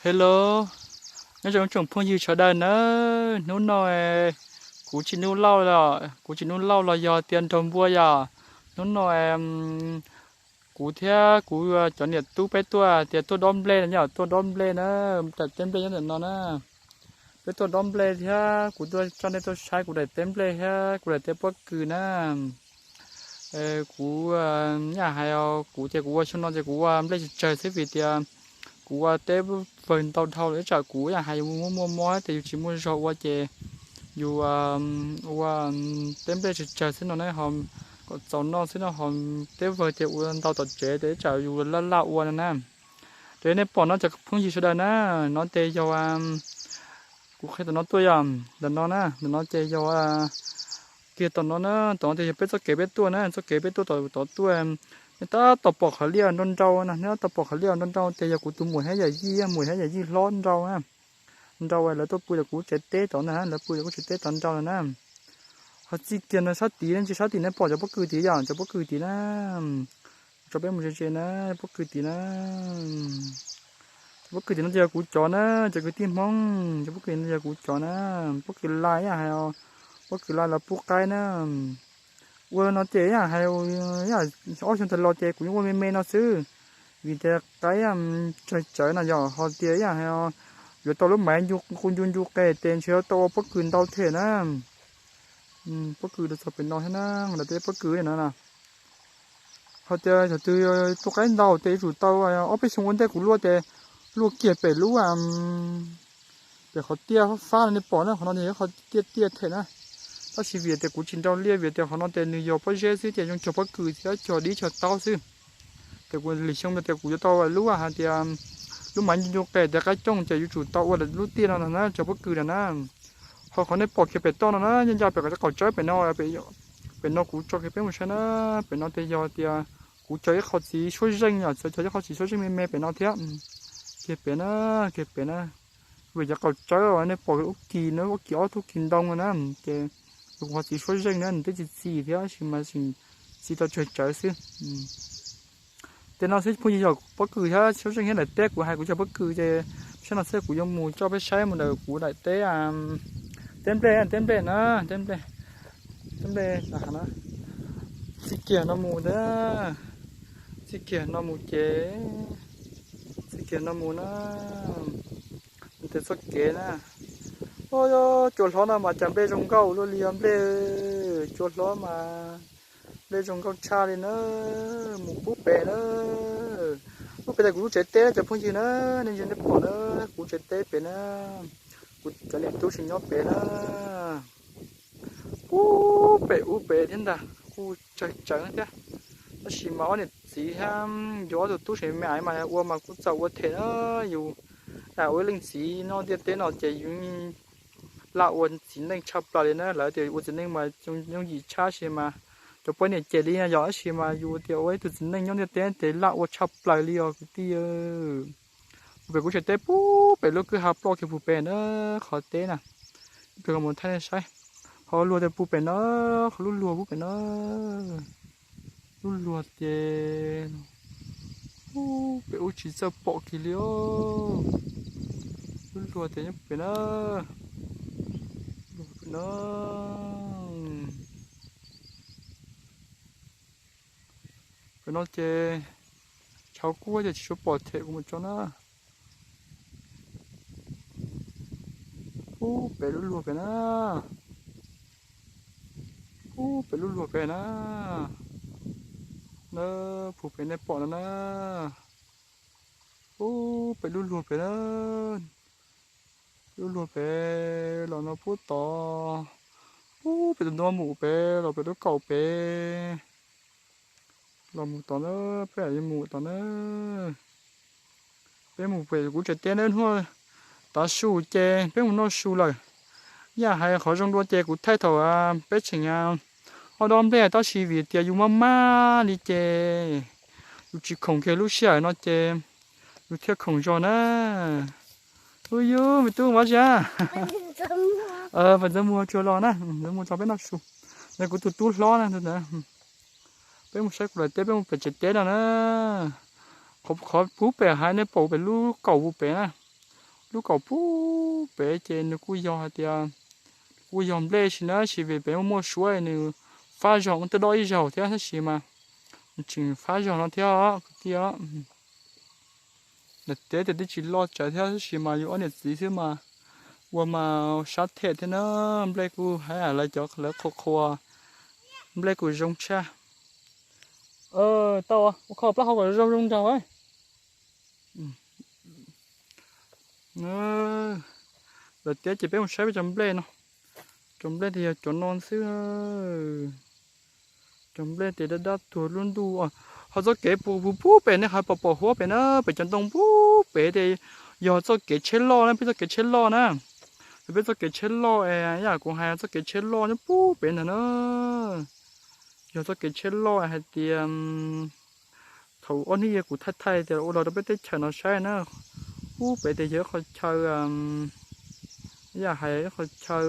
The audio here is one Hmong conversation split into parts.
Hello, nyob zoo tsoom phooj ywg sawv daws na. Hnub no kuv Tsim Nuj Lauj, kuv Tsim Nuj Lauj los yog tias Nraug Npua yom. Hnub no kuv thiab kuv cov niam tub peb tuaj tias tuaj dob nplej no, tuaj dob nplej na, teb nplej nyob ntawm no na. Peb tuaj dob nplej thiab kuv tuaj coj nej tuaj saib kuv daim teb nplej thiab kuv daim teb pob kws na. Kuv, yam hais kuv ces kuv ua xyoo no ces kuv ua nplej tsawg tsawg xwb vim tias kuv ua teb vawg ntau dhau lawm, ib tsam kuv yam hais yus muaj muaj mob tias yus tsis muaj zog ua ces yus ua teb nplej tsawg tsawg xwb no na, ho kom txaus noj xwb no, ho teb vawg ces ua ntau tom tsev ces ib tsam yus laj laj ua no na. Raws li nej pom no cov phooj ywg sawv daws na, no ces yog kuv qhia tom no tuaj yom, ntawm no na, ntawm no ces yog kiag tom no na, tom no ces yog peb txoj kev peb tuaj na, txoj kev peb tuaj tom tod tuaj. Nej tab tom pom qhov liaj nrau nrau na, nej tab tom pom qhov liaj nrau nrau ces yog kuv tus muam thiab yawm yij, muam thiab yawm yij hlob nrau na, nrau lawv tuaj pw tom kuv tsev teb tod na, lawv pw tom kuv tsev teb tod nrau na. Ho txij kiag no sab tid, ntsis sab tim nej pom cov pob kws tid yom, cov pob kws tid na. Kuv tso peb mus ze ze na, pob kws tid na. Cov pob kws tim no ces yog kuv cov na, cov kwv tij Hmoob, cov pob kws no yog kuv cov na. Pob kws lais yam hais, pob kws lais los pub qaib na. Ua no ces yam hais, ob xyoo tas los ces kuv yeej ua me me no xwb, vim tias qaib tsawg tsawv no yom, ho tias yam hais yuav tau lub maiv ncu ncu ncu qe ces ntshe yuav tau ua pob kws ntau thiab na. Pob kws rau txog pem no thiab na, lawv tej pob kws no na. Ho tias yog tus tua qaib ntau ces yuav tsum tau, ob peb xyoo ua ntej kuv luaj ces luaj kiag pem lub, pem qhov tiaj fab fab no nej pom na, qhov no ces yog qhov tiaj tiaj them na. Tab sis vim tias kuv tsis nrau liaj vim tias qhov no ces nws yog pob zeb xwb ces zoo cog pob kws thiab cog dib cog taub xwb. Ces kuv lim xyoo no tias kuv yuav tau lub hais tias lub maiv ncu ncu qe tias qaib cooj ces yuav tsum tau ua lub tiaj no na, cog pob kws na na. Ho qhov nej pom kiag pem toj no na, nyob ncaj pem qhov qaum tsawb pem no, pem no kuv tso kiag peb mus saib na. Pem no ces yog tias kuv cog ib qho txiv suab zeej yom, cog ib qho txiv suab zeej me me pem no thiab. Kiag pem na, kiag pem na. Vim cov qaum tsawb nej pom ub kis na, ub kis ob tug kis ntoo no na, ces kuv qhov txiv suab zeej na nws twb txi txiv thiab sis mas tseem txi tau tsawg tsawv xwb. Ces no xwb phooj ywg, yog pob kws thiab suab zeej thiab daim teb, kuv hais kuv cog pob kws ces saib no xwb kuv yuav mus coj peb saib mus ntawm kuv daim teb, teb nplej, teb nplej na, teb nplej, teb nplej na. Txij kiag no mus ntag, txij kiag no mus ces, txij kiag no mus na, mus tej txoj kev na. Cua hlob no mas cas nplej zoo nkauj luaj li os nplej, cua hlob mas nplej zoo nkauj tshaj li na. Mus pub pem na, pub pem tas kuv lub tsev teb cov phooj ywg na, nej ntsia nej pom na, kuv tsev teb pem na, kuv cov niam tub tseem nyob pem na. Pub pem ub pem thiab ntag, kuj tsawg tsawv thiab. Tab sis mas ob niam txiv thiab yus ob tug tub se me me mas ua mas kuj txaus ua them na. Yus ua ib leej txiv nyob ntiaj teb no ces yus laj ua txiv neej tshaj plaws li na. Lawv tias ua txiv neej mas yooj yim tshaj sis mas cov poj niam cem li yog tab sis mas yus tias ua ib tug txiv neej nyob ntiaj teb ces laj ua tshaj plaws li os kwv tij. Pem kuv tsev teb pub pem lub kwj ha ploj kiag pub pem na, qhov teb na. Ib pliag mus thaij nej saib, qhov luag tias pub pem na, qhov lub luag pub pem na. Lub luag ces pub pem ub tsis txawj pom kiag li os. Lub luag tias nyob pem na, luag pem na. Pem no ces tshauv kub ces tsis tshua pom them kuv mus tso na. Pub pem lub luag pem na, pub pem lub luag pem na. Na, pub pem nej pom no na. Pub pem lub luag pem na. Lub luag pem los no pub tod, pub pem tus ntua mus pem los pem lub kaum pem. Los mus tod na, peb yuav mus tod na. Peb mus pem kuv tsev teb na, hnub tav su ces peb mus noj su lawm. Yam hais qhov zoo dua ces kuv thaij thaum peb tseem ob dob nplej tab sis vim tias yus maj maj li ces yus tsis khoom kiag lub sij hawm no ces yus thiaj khoom zog na. Ub yus me tub ua tsi a? Pem Ntxawg Muag tsuag los na, Ntxawg Muag tso peb noj su. Yog kuv tus tub hlob na. Peb mus saib kuv lawm teb, peb mus pem tsev teb no na. Qhov pub pem hais nej pom pem lub kaum pub pem na. Lub kaum pub pem ces nws kuj yog hais tias, kuj yog nplej sis na, sis vim pem muaj muaj suab nws fab zog, twb dob ib zaug thiab tab sis mas nws tseem fab zog no thiab kwv tij. Daim tiab tias twb tsis loj tsawv thiab tab sis mas yus ob niam txiv xwb mas ua mas sab them thiab na. Nplej kuj hais lawv cov lawv qhuas qhuas, nplej kuj zoo tshaj. Tau ua kho plaub hau kom zoo zoo nraug. Daim tiab ces peb mus saib peb cov nplej no. Cov nplej tias yog cov no xwb. Cov nplej tias dab dab tuag lub ntuj. Ho txoj kev pub pub pem nej ho pom pom huab pem na, pem cov ntoo pub pem tias yog txoj kev tsheb loj na, peb txoj kev tsheb loj na. Yog peb txoj kev tsheb loj es yam kuv hais txoj kev tsheb loj nyob pub pem ntag na. Yog txoj kev tsheb loj hais tias thaum ob hnub kuv thaij thaij tias ua los rau peb teb chaws no saib na, pub pem tias yog ib qho chaw, yam hais ib qho chaw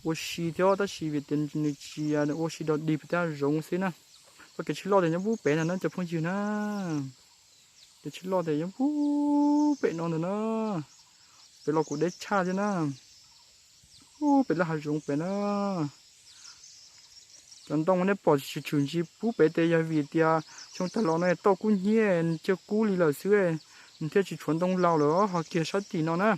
ua si thiab tab sis vim tias nws tsis ua si dog dig pem tej hav zoov xwb na. Txoj kev tsheb loj tias nyob pub pem ntag na cov phooj ywg na. Kev tsheb loj tias nyob pub pem no ntag na. Pem los kuj deb tshaj thiab na. Pub pem lub hav zoov pem na. Cov ntoo nej pom tshwm tshwm ntsis pub pem tes yog vim tias xyoo tag los no tauj kub hnyiab nws cia kub li lawm xwb, nws thiaj tsis tshuav ntoo laus lawm ho kiag sab tim no na.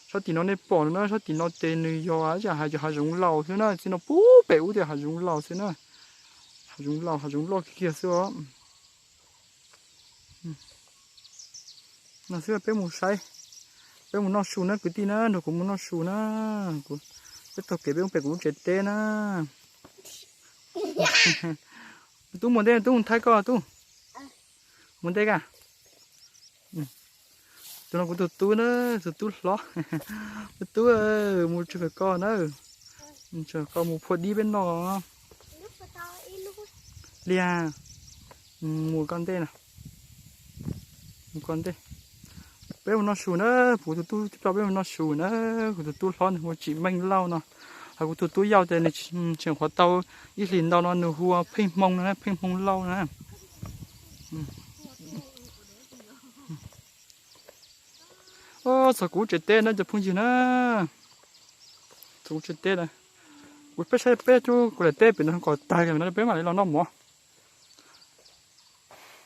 Sab tim no nej pom no na, sab tim no tes nws yog yam hais cov hav zoov laus xwb na, txij no pub pem ub tias hav zoov laus xwb na. Hav zoov laus, hav zoov loj kiag xwb os. No xwb peb mus saib, peb mus noj su na kwv tij na, nrog kuv mus noj su na. Peb taug kev peb mus pem kuv lub tsev teb na. Tub mus ntej, tub mus thaij koj tub. Mus ntej ka. Tus no kuv tus tub na, tus tub hlob. Tus tub, mus tsev koj na. Mus tsev koj mus phua dib peb noj. Liag, mus koj ntej na. Mus koj ntej. Peb mus noj su na, kuv tus tub coj peb mus noj su na. Kuv tus tub hlob nws hu Tsim Meej Lauj no. Hos kuv tus tub yau ces nws tseem qhuav tau ib hlis ntau no nws hu ua Pheej Hmoo no, Pheej Hmoo Lauj na. Txog kuv tsev teb na cov phooj ywg na. Txog kuv tsev teb na. Kuv peb saib peb cub kuv daim teb pem no kom tag no peb mam li los noj mov.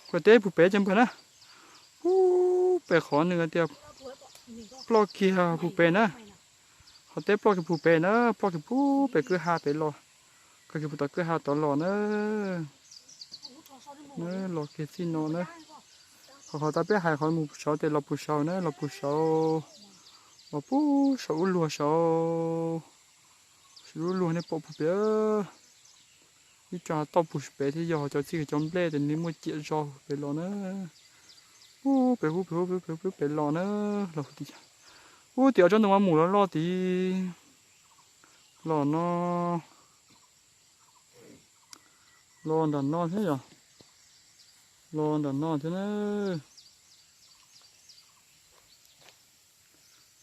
Kuv daim teb puag pem ces npawg na. Puag pem qhov nws tias ploj kiag puag pem na. Qhov teb ploj kiag puag pem na, ploj kiag puag pem kwj ha pem los. Koj kiag puag tom kwj ha tod los na. Los kiag txij no na. Qhov qhov tas peb hais qhov mus saud ces los puag saud na, los puag saud. Los puag saum ub luag saud. Saum ub luag nej pom puag pem. Ib co tauj puag pem thiab yog cov txij cov nplej ces nws muaj ciam zog pem los na. Ub pem, ub pem, ub pem, ub pem, ub pem los na. Los ub tim tsob ntoo mas mus los loj tid. Los no. Los nram no thiab yog. Los nram no thiab na.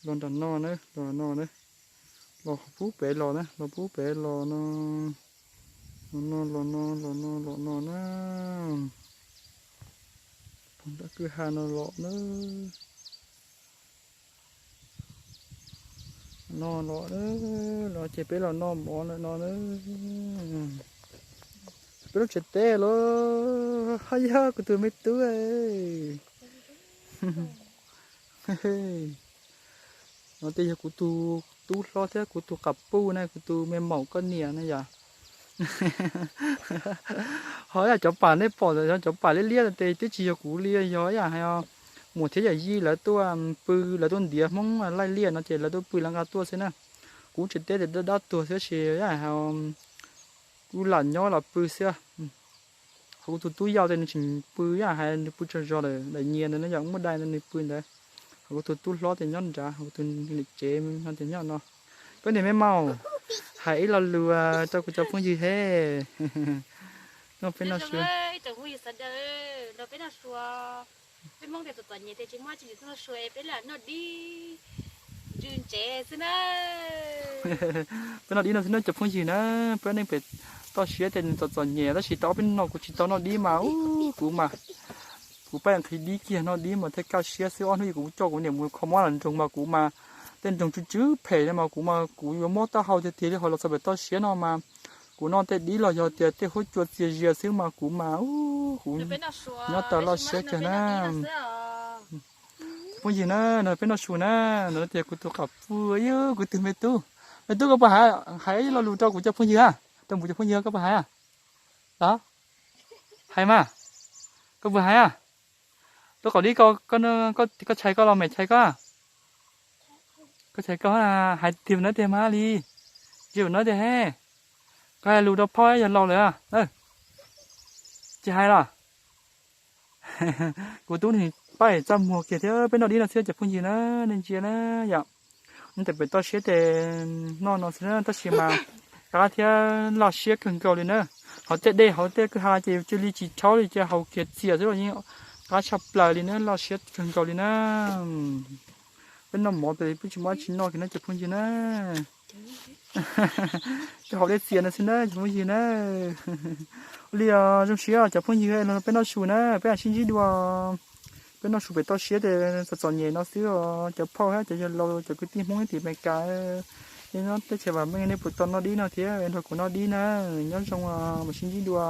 Los nram no na, los no na. Los qhov pub pem los na, los pub pem los no. Los no, los no, los no, los no na. Puag nram kwj ha no los na. No los, los ces peb los noj mov lawm no na. Peb lub tsev teb los, haj yog kuv tus me tub. No ces yog kuv tus tub hlob thiab kuv tus qam puj na, kuv tus me maum koj niam na yom. Ho yog cov pam nej pom yog cov pam liab liab no ces twb tsis yog kuv li, yog yam hais muam thiab yawm yij lawv tuaj pw, lawv tuaj ntiav Hmoob laij liaj no ces lawv tuaj pw lawv nqa tuaj xwb na. Kuv tsev teb ces dab dab tuag thiab sis yam hais kuv lam nyob los pw xwb. Ho kuv tus tub yau ces nws tseem pw yam hais nws pw tsaug zog lawm, daim nyias ntawd no yog muaj dai ntawd nws pw ntawd. Ho kuv tus tub hlob ces nyob nrad, ho kuv tus niam tsev no ces nyob no. Koj niam me maum, hais ib lo lus rau kuv cov phooj ywg he. No peb noj su. Peb noj dib no xwb na cov phooj ywg na, peb neej pem toj siab ces nws txom txom nyem tab sis tau ob peb hnub no kuv tsis tau noj dib mas ub kuv mas Kuv pab nqhis dib kiag, noj dib mas thiaj kaj siab xwb. Ob hnub kuv coj kuv niam mus kho mob los nroog mas kuv mas tej nroog tsw tsw phem no mas kuv mas kuv yuav mob taub hau tiag tiag li. Ho los txog pem toj siab no mas kuv noj tej dib los yog tias tej huab cua txias zias xwb mas kuv mas kuv nyob tau loj siab kawg na. Phooj ywg na, no peb noj su na, no tias kuv tus qam pw, kuv tus me tub, me tub koj puas hais, hais ib lo lus rau kuv cov phooj ywg a, rau kuv cov phooj ywg koj puas hais a? Los hais mas, koj puas hais a? Lub qaum dib ko, koj tshais koj los mem tshais koj? Koj tshais koj, hais tiag no tiag mas li, tiag no tiag he. Koj hais lus rau phauj yog laus lawm. Tsis hais los? Kuv tub nws pab txaj muag kiag thiab. Peb noj dib no xwb cov phooj ywg na, nej ntsia na yom. Nyob ntawm pem toj siab ces noj no xwb na, tab sis mas qab thiab loj siab kawg nkaus li na. Hauv tej dej hauv tej kwj ha ces cia li tsis rhaub li, cia haus kiag txias xwb los yeej qab tshaj plaws li na, loj siab kawg nkaus li na. Peb noj mov peb tsis muaj dab tsi noj kiag na cov phooj ywg na. Cov haus dej txias no xwb na cov phooj ywg na. Ua li os, zoo siab cov phooj ywg, peb noj su na, peb mam sib ntsib dua. Peb noj su pem toj siab ces txom txom nyem no xwb os cov phauj thiab cov yawg laus cov kwv tij Hmoob nyob tim Amelikas, nyob teb chaws vam meej, nej puas tau noj dib no thiab nrog kuv noj dib na. Nyob zoo, mam sib ntsib dua.